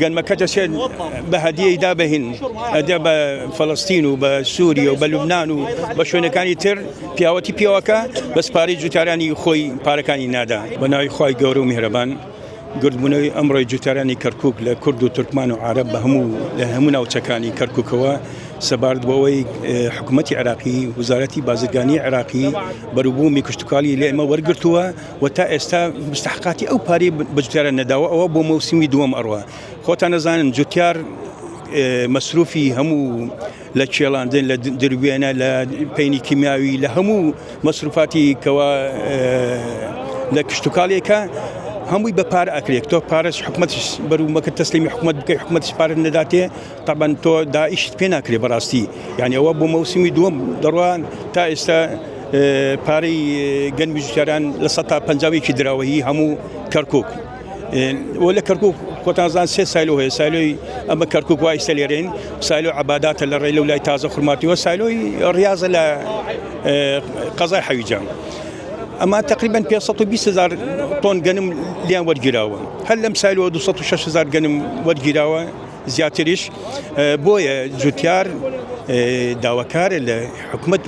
گەنمەکە دەچێت بە هەدیەی دا بە هین ئەدە بە فەلەستین و بە سووریە و بە لوبناان و بە شوێنەکانی تر پیاوەتی پیاوەکە بەس پارەی جوتارانی خۆی پارەکانی نادا. بە ناوی خوای گەورە و میهرەبان گردبوونەوەی ئەمڕۆی جوتیارانی کەرکوک لە کورد و تورکمان و عەرەب بە هەموو لە هەموو ناوچەکانی کەرکوکەوە سەبارەت بەوەی حکوومەتی عێراقی وزارەتی بازرگانی عێراقی بەروبوومی کشتتوکاڵی لە ئێمە وەرگرتووە و تا ئێستا مستحقاتی ئەو پارەی بە جوتیاران نەداوە ئەوە بۆ مەوسمی دووەم ئەڕوا خۆتان نەزانن جوتیار مەسروفی هەموو لە کێڵاندن لە دروێنە لە پەینی کیمیاوی لە هەموو مەسروفاتی کەوا لە کشتتوکاڵێکە هەمووی بە پارە ئەکرێت تۆ پارەش حکومەت بەرومەکە تەسلیمی حکومەت بکەی حکومەتیش پارە نەداتێ تەبەن تۆ داعشت پێ ناکرێ بەڕاستی یعنی ئەوە بۆ مەوسمی دووەم دەڕوان تا ئێستا پارەی گەنمی جوتیاران لە سە تا پەنجاوێکی دراوەیی هەموو کەرکک و لە کەرکک خۆتانزان سێ سایلۆ هەیە سایلۆی ئەمە کەرکک وای سەلێرین سایلۆ عباداتە لە ڕێ لەو لای تازە خورماتیوە سایلۆی ڕاضە لە قەزای حەویجە. ئەمە تقریبا 520 هزار تۆن گەنم لیان وەرگیراوە هەر لەم سایلەوە 206 هزار گەنم وەرگیراوە زیاتریش بۆیە جوتیار داواکارە لە حکومەت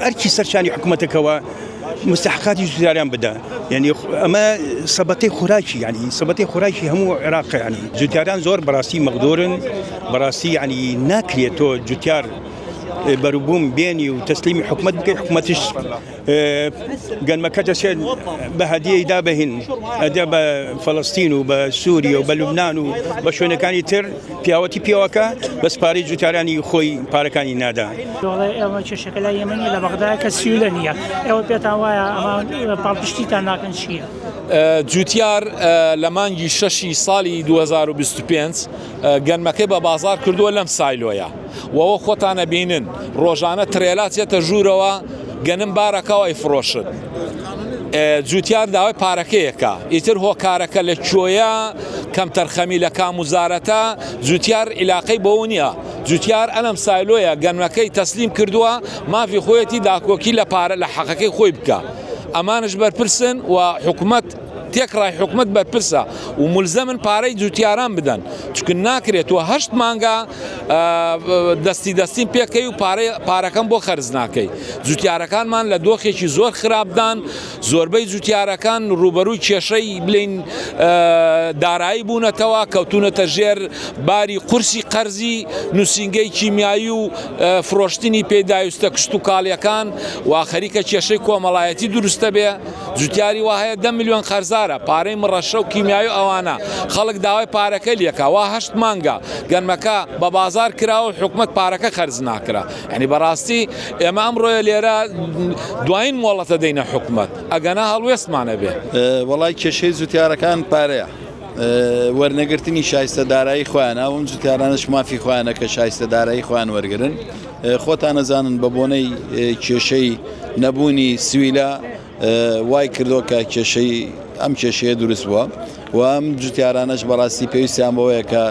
ئەرکی سەرشانی حکومەتەکەوە مستحقاتی جوتیاران بدا یعنی ئەمە سەبەتەی خۆراکی ینی سەبەتەی خۆراکی هەموو عێراق ینی جوتیاران زۆر بەڕاستی مەغدورن بەڕاستی ینی ناکرێت تۆ جوتیار بەروبووم بێنی و تەسلیمی حکومەت بکەی حکومەتیش گەنمەکە دەچێت بە هەدیەی دا بە هین ئەدە بە فەلەستین و بە سووریە و بە لوبناان و بە شوێنەکانی تر پیاوەتی پیاوەکە بەس پارەی جوتیارانی خۆی پارەکانی نادا. دەڵێ ئێمە کێشەکە لای ئێمە نییە لە بەغدا کە سیولە نییە ئێوە پێتان وایە ئەمە پاڵپشتیتان ناکەن چییە؟ جوتیار لە مانگی شەشی ساڵی 2025 گەنمەکەی بە بازار کردووە لەم سایلۆیە وەوە خۆتان ئەبینن ڕۆژانە ترێلا چێتە ژوورەوە گەنم بارەکەەوە ئەیفرۆشن جوتیار داوای پارەکەیەکە ئیتر هۆکارەکە لە کوێیە کەمتەرخەمی لە کام وزارەتە جوتیار عیلاقەی بەوە نییە جوتیار ئەلم سایلۆیە گەنمەکەی تەسلیم کردووە مافی خۆیەتی داکۆکی لە پارە لە حەقەکەی خۆی بکە ئەمانش بەرپرسن و حکومەت تێکڕای حکومەت بەرپرسە و ملزەمن پارەی جوتیاران بدەن چونکە ناکرێت تۆ هەشت مانگە دەستی دەستیم پێکەی و پارەکەم بۆ خەرج ناکەی جوتیارەکانمان لە دۆخێکی زۆر خراپدان زۆربەی جوتیارەکان ڕوبەروی کێشەی بلین دارایی بوونەتەوە کەوتونەتە ژێر باری قورسی قەرزی نووسینگەی کیمیایی و فرۆشتنی پێداویستە کشتتوکاڵیەکان و خەریکە کێشەی کۆمەڵایەتی دروستە بێ جوتیاری وا هەیە دە ملیۆن قەرزارە پارەی مڕەشە و کیمیایی و ئەوانە خەڵک داوای پارەکەی لێکا وا هەشت مانگە گەنمەکە بە بازار کراوە و حکومەت پارەکە خەرج ناکرا یعنی بەڕاستی ئێمە ئەمڕۆیە لێرە دوایین مۆڵەتە دەینە حکومەت ئەگەنا هەڵوێستمانە بێ. وەڵای کێشەی جوتیارەکان پارەیە وەرنەگرتنی شایستە دارایی خۆیانە ئەوم جوتیارانەش مافی خۆیانە کە شایستە دارایی خۆیان وەرگن خۆتان ئەزانن بە بۆنەی کێشەی نەبوونی سویلە وای کردووە کە کێشەی ئەم کێشەیە دروست بووە و ئەم جوتیارانەش بەڕاستی پێویستیان بەوەیە کە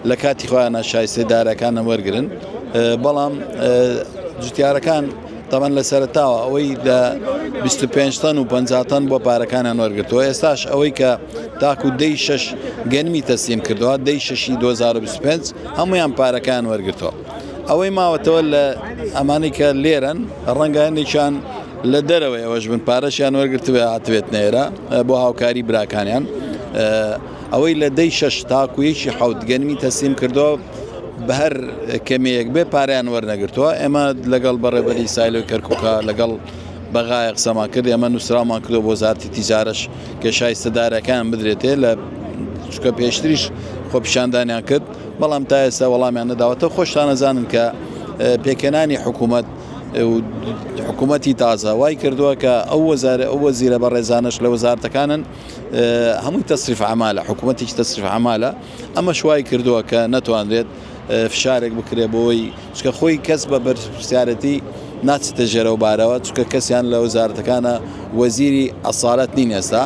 لە کاتی خۆیانە شایستەی دارەکانە وەرگن بەڵام جوتیارەکان تەمان لە سەرتاوە ئەوەی لە 25 تەن و 50 تەن بۆ پارەکانیان وەرگتەوە ئێستاش ئەوەی کە تاکو دەی شەش گەنمی تەسلیم کردووە دەی شەشی 2025 هەمویان پارەکان وەرگتەوە ئەوەی ماوەتەوە لە ئەمانەی کە لێرەن ڕەنگە هەندێکیان لە دەرەوەی ئەوەش بن پارەشیان وەرگرتبێ هاتبێت نێرە بۆ هاوکاری براکانیان ئەوەی لە دەی شەش تاکو یەکی حەوت گەنمی تەسلیم کردەوە بە هەر کەمەیەک بێ پاریان وەرنەگرتووە ئێمە لەگەڵ بەڕێبەری سایلۆی کەرکووکە لەگەڵ بەغایە قسەمان کرد ئێمە نووسراومان کردو بۆ وەزارەتی تیجارەش کە شایستەدارەکان بدرێتێ لە چکە پێشتریش خۆپیشاندانیان کرد بەڵام تا ئێستا وەڵامیان نەداوەتەوە، خۆشتان ئەزانن کە پێکهێنانی حکوومەت و حکوومەتی تازە وای کردووە کە ئەو وەزارە ئەو وەزیرە بەڕێزانەش لە وەزارەتەکانن هەمووی تەسریف عمالە حکوومەتێکی تەسریف عمالە ئەمەش وای کردووە کە نەتوانرێت فشارێک بکرێ بۆی چکە خۆی کەس بە بەرپرسیارەتی ناچێتە ژێرەوە بارەوە چکە کەسیان لە وەزارەتەکانە وەزیری ئەسالەت نین ئێستا.